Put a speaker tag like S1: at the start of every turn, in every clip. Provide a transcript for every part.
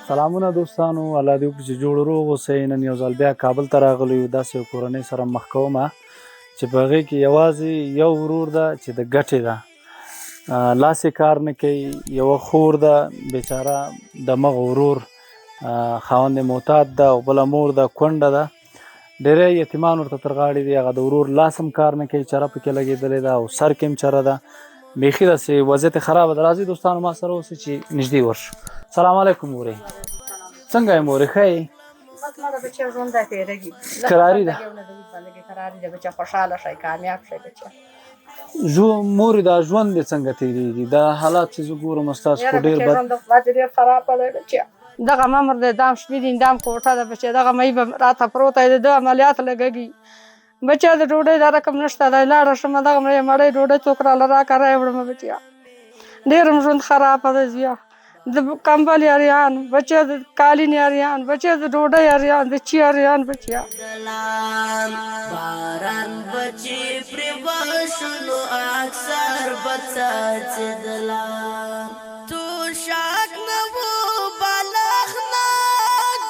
S1: سلامونه دوستانو، الله دې وکړي چې جوړ روغ اوسئ. نن یو ځل بیا کابل ته راغلی یو، داسې یو کورنۍ سره مخ کوم چې په هغې کې یوازې یو ورور ده چې د ګټې ده، لاس یې کار نه کوي. یوه خور ده بیچاره، د مغ ورور خاوند یې معتاد ده، او بله مور ده کونډه ده، ډېری یتیمان ورته تر غاړې دي. هغه د ورور لاس هم کار نه کوي، چره پکې لګېدلې ده او سر کې هم چره ده، بیخي داسې وضعیت یې خرابه ده. راځئ دوستانو، ما سره اوسئ چې نږدې ورشو. سلام علیکم مورې، څنګه یې مورې؟ ښه یې؟
S2: بس ما د بچی ژوند دی تېرېږي.
S1: کراري ده.
S2: کراري ده بچه، خوشحاله شئ، کامیاب شئ بچه.
S1: مورې دا ژوند دې څنګه تېرېږي؟ دا حالات چې زه ګورم ستاسو خو
S2: یاره
S1: ډېر
S2: بچه
S1: بد
S2: ژوند خو ډېر خراب دی بچه. دغه ممر دی، دام شپې دي، دام کوټه ده بچه، دغه مې به راته پروت دی، د ده عملیات لګېږي بچه. د ډوډۍ دا رقم نشته دی، لاړه شم دغه مړې مړۍ ډوډۍ څوک راله راکړه رایې وړم بچیه. ډېر هم ژوند خراب دی زویه، د کمبل اریان بچه، د قالین اریان بچه، د ډوډۍ اریان، د چی اریان بچیه.
S3: باران بچی پرې وشنو اکثر بڅڅدلا تو شاک نه وو بالغ نه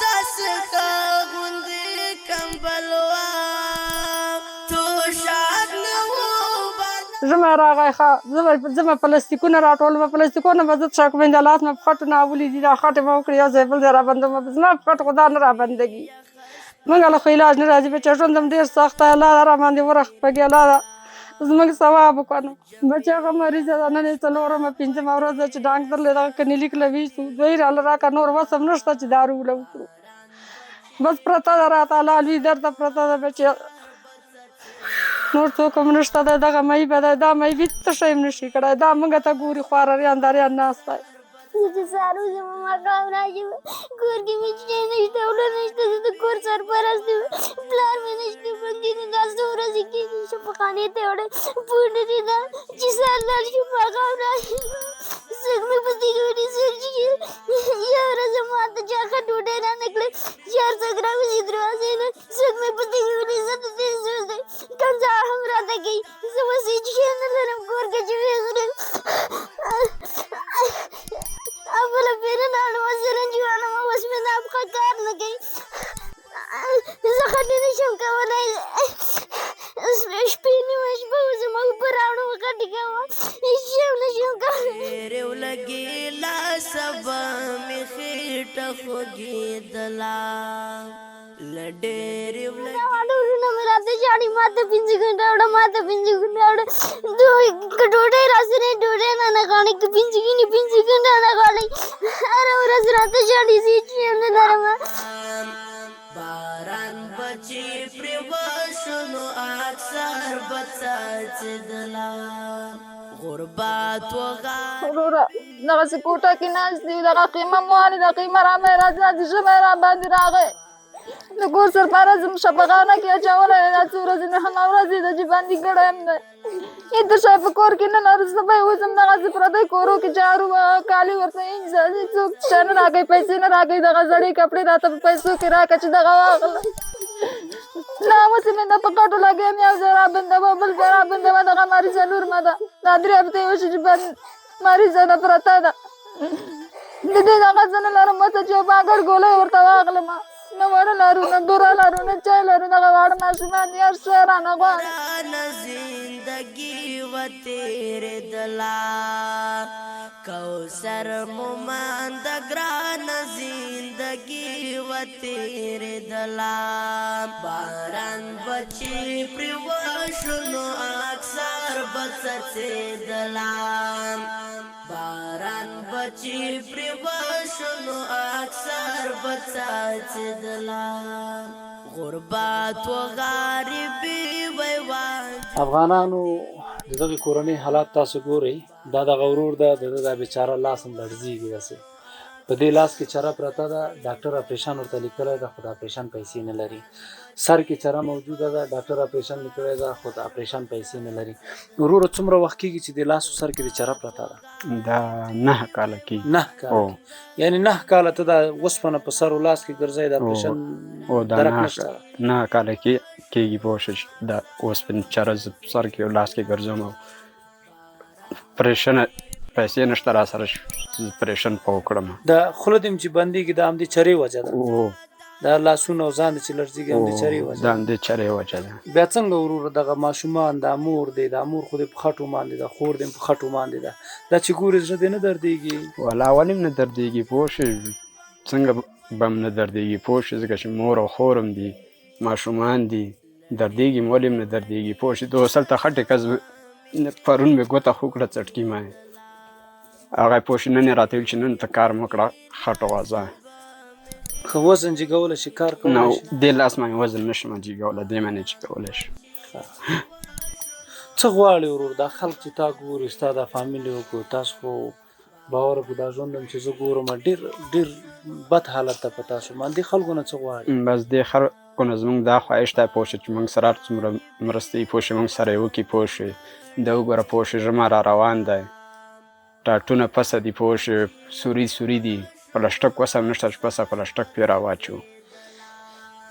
S3: داس غوندې کمبلوا تو شاک نه وو.
S2: ژمی راغی، ښه زه به پلاستیکونه راټولوم، پلاستیکونه به زه څه کوم؟ د لاس مې په خټو ناولي دي، دا خټې به وکړي یو ځای بل ځای رابندوم، زما په خټو خو دا نه رابندګي. موږ له خو علاج نه راځي بچه، ژوند هم ډېر سخت دی. الله را باندې ورخپږي، الله زموږ ثواب وکړو بچه. هغه مریضه ده، نن یې څلورمه پنځمه ورځ ده چې ډاکټر له دغه کلینیک له ویستو، دوی راله راکړه، نور وس هم نشته چې دارو له وکړو، بس پرته ده راته الله لوی درته پرته ده بچه، نور څوک هم نشته دی. دغه مې به دی، دا مې هېڅ څه شی هم نشي کړی، دا موږ ته ګوري، خواریان داریان ناست دی.
S4: زه د سهار وځم، ماښام راشم، کور کې مې شی نشته، اوړه نشته، زه د کور سرپرست یم، پلار مې نشته، بندي دي. دا څو ورځې کېږي شفاخانې ته یې وړی، پوه نه دي دا چې سهار لاړ شم ماښام راشم، څوک مې په تیږه ونیسي، څوک چې یوه ورځ هم ماته چا ښه ډوډۍ رانه کړې، چې هر څوک راوځي دروازې نه څوک مې په تیږه ونیسي. زه د دې زوی دی، کنځا هم راته کوي، زه اوس هېڅ شی نه لرم کور کې چې ویې خورم. خپله پیرنه اړوم، سره جوانم، اوس مې دا پښه کار نه کوي، زه خټې نه شم کولی. شپې نیمه شپه وځم اوبه راوړم، خټې کوم، هېڅ شی هم نه شم کولی.
S3: ډېرې ولګي لا سبا مې خېټه خوږېدله له ډېرې
S4: دا واړه وروڼه مې راته ژاړي، ما ته 5 ګنټه وړه، ما ته 5 ګنټه وړه. دوی که ډوډۍ راسره ډوډۍ نه نه غواړي، که 5 ګنې 5 ګنټه نه غواړي، هره ورځ راته ژاړي، زه هېڅ شی هم نه لرم.
S3: باران بچی پرې وشنو اکثر بڅڅدلا غربت وغا.
S5: وروره دغسې کوټه کې ناست یو، دغه قیمه مو والي، دا قیمه رامې راځي، دا ژمی را باندې راغی، د کور سرپرست زموږ شفاخانه کې اچولی دی، دا څو ورځې نهمه ورځ یې ده چې بندي کړی یم دی. هېڅ شی په کور کې نه لرو، زه به یې وځم دغسې پردی کورو کې جارو کالي ورته اینځه، څوک شی نه راکوي، پیسې نه راکوي، دغه زړې کپړې راته په پیسو کې راکړه چې دغه واخله. نه اوس مې دا په کټو لګیا یم، یو ځای رابندوه بل ځای رابندوه. دغه مریضه لور مه ده، دا 3 هفتې وشي چې بند مریضه ده پرته ده، د دې دغه څه نه لرم، ورته چې یو پاکټ ګولۍ ورته واخلم، نه وړه لرو، نه بوره لرو، نه چای لرو، دغه واړه ماشومان دي، هر څه رانه غواړي.
S3: ګرانه زندګي وتېرېدله کوثر مومند، ګرانه زندګي وتېرېدله باران بچی پرې وشنو اکثر بڅڅېدله باران بچی پرې وشنو اکثر بڅڅېدله غربت و غریبي وی.
S1: افغانانو، د دغې کورنۍ حالات تاسو ګورئ. دا دغه ورور ده، د ده دا بیچاره لاس هم لړزېږي، داسې په دې لاس کې چره پرته ده، ډاکټر اپریشن ورته لیکلی ده خو د اپریشن پیسې نه لري. سر کې چره موجوده ده، ډاکټر اپریشن لیکلی ده خو د اپریشن پیسې نه لري. وروره څومره وخت کېږي چې د لاس سر کې د چره پرته ده؟
S6: دا 9 کاله کېږي.
S1: 9 کاله، یعنی 9 کاله ته دا وسپنه په سر او لاس کې ګرځې، د اپریشن درک نشته.
S6: 9 کاله کېږي پوه شې دا وسپنې چره زه په سر کې او لاس کې ګرځم او اپریشن پیسې نشته را سره چې اپرېشن په وکړم.
S1: دا خوله دې هم چې بندېږي، دا همدې چرې وجه ده؟
S6: او.
S1: دا لاسونه او ځان دې چې لړزېږي، همدې چرې وجه
S6: ده؟ دا همدې چرې وجه ده.
S1: بیا څنګه وروره دغه ماشومان، دا مور دی، دا مور خو دې په خټو باندې ده، خور دې هم په خټو باندې ده، دا چې ګورې زړه دې نه دردېږي؟
S6: ولا ولې هم نه دردېږي، پوه شې، څنګه به هم نه دردېږي، پوه شې، ځکه چې مور او خور هم دي، ماشومان دي، دردېږي ولې هم نه دردېږي، پوه شې. ته اوس هلته خټې کس، پرون مې ګوته خو کړه څټکي ما، هغه پوه شې، نن یې راته ویل چې نن ته کار مه کړه، خټه وځه.
S1: ښه وزن جګولی شي، کار کولی شي؟
S6: دې لاس باندې وزن نه شم جګولی، دې باندې جګولی شم.
S1: څه غواړې ورور؟ دا خلک چې تا ګوري، ستا دا فامیل یې وکړو، تاسو خو باور وکړو دا ژوند هم چې زه ګورم ډېر ډېر بد حالت ده په تاسو باندې. خلکو نه څه غواړي؟
S6: بس دې خلکو نه زموږ دا خواهش دی، پوه شې، چې موږ سره هر څومره مرستې وي، پوه شې، موږ سره یې وکړي، پوه شې. دا وګوره، پوه شې، ژمی را روان دی، ټاټونه پسه دي، پوه شې، سوري سوري دي، پلاسټک وسه هم نشته چې پسه پلاسټک پرې راواچو.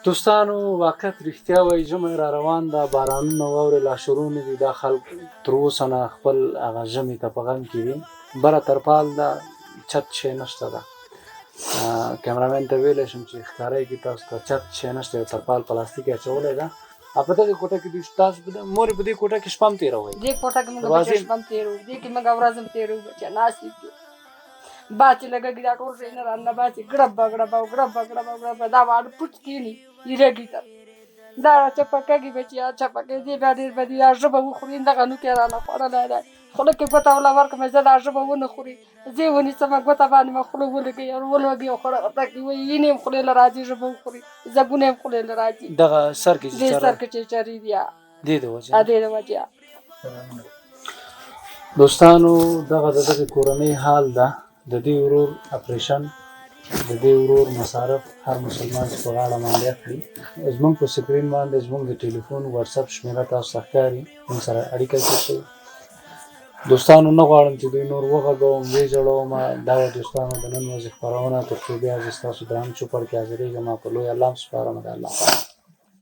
S1: دوستانو واقعیت رښتیا وایي، ژمی را روان ده، بارانونه واورې لا شروع نه دي، دا خلک تر اوسه نه خپل هغه ژمي ته په غم کې دي. بره ترپال ده، چت شی نشته ده. کیمرامین ته ویلی شم چې ښکاره یې کړي تاسو ته، چت شی نشته، یو ترپال پلاستیک یې اچولی ده. په دغې کوټه کې دوی تاسو مورې په دې کوټه کې شپه هم تېروئ؟
S2: دې کوټه کې موږ بچې شپه هم تېروو، دې کې موږ ورځ هم تېروو، بچې ناست یو، باد چې لګېږي دا ټول شی نه رانه باسي، ګړب ګړب او ګړب ګړب ګړب، دا واړه پوټ کښېني ایرګي ته، دا چپه کږي بچي، چپه کوي، دې بیا ډېر بدي، دا ژبه وخوري، دغه نوک یې رانه خوړلی دی، خوله کې ګوته وله ورکړم، زه دا ژبه ونه خوري، زه یې ونیسم، ګوته باندې مې خوله ولګوي ولګوي او خوله ورته وایي، وینې هم خولې له راځي، ژبه وخوري، زګونه هم خولې له راځي.
S1: دغه سر کې چې
S2: دې سر کې چې چرې دي،
S1: دې د وجې،
S2: دې د وجې.
S1: دوستانو دغه د دغې کورنۍ حال ده، د دې ورور اپریشن، د دې ورور مصارف هر مسلمان چې په غاړه باندې اخلي. زموږ په سکرین باندې زموږ د ټلیفون واتساپ شمېره تاسو ته ښکاري، موږ سره اړیکه کې شئ. دوستانو نه غواړم چې دوی نور وغږوم، ویې ژړوم. دا وه دوستانو د نن ورځې خپرونه، تر څو بیا زه ستاسو درانه چوپړ کې حاضرېږم، په لوی الله مو سپارم، د الله پاک.